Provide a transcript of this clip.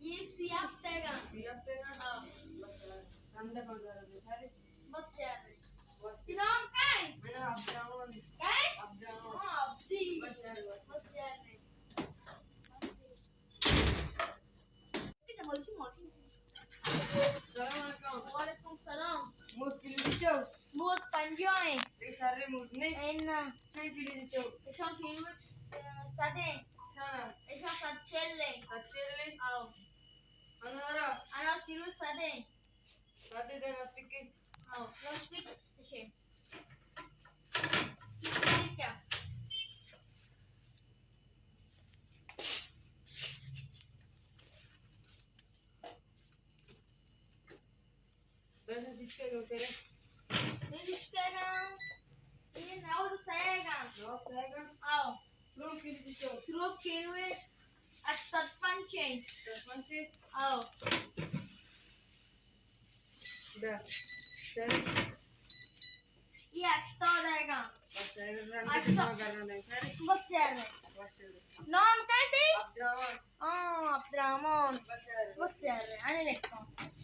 یہ سی ہفتہ کا۔ سی ہفتہ کا؟ ہاں۔ بس یار۔ بس یار۔ بس۔ نام کیا ہے؟ میرا عبدالرحمن۔ کیا ہے؟ عبدالرحمن۔ ہاں، عبدی۔ بس یار۔ بس یار۔ سلام علیکم۔ وعلیکم سلام۔ موز کلو چو؟ موز پنجاہ ایں۔ اے شر موز نے؟ اے نا۔ چند کلو چو؟ اشان کلو، اے، صد ایں۔ ہاں۔ اشان صد چل ایں۔ صد چل ایں؟ آؤ۔ انارا؟ انار کلو صد ایں۔ صد دے نزدیک۔ آؤ، نزدیک۔ اچھا۔ ٹھیک ہے۔ بس ڈشکے گا کرے۔ یہ ڈشکے گا۔ یہ نو تو سہے گا۔ نو سہے گا۔ آؤ۔ سروپ کلو چو؟ سروپ کلو ہے۔ اٹھ صد پنچ ہے۔ صد پنچ ہے۔ آؤ۔ دا۔ چل۔ یہ ہشتاد آئے گا۔ بس یار۔ بس یار۔ نام کیا تھی؟ عبدالرحمن۔ ہاں، عبدالرحمن۔ بس یار۔ بس یار، آنے لکھتا ہوں۔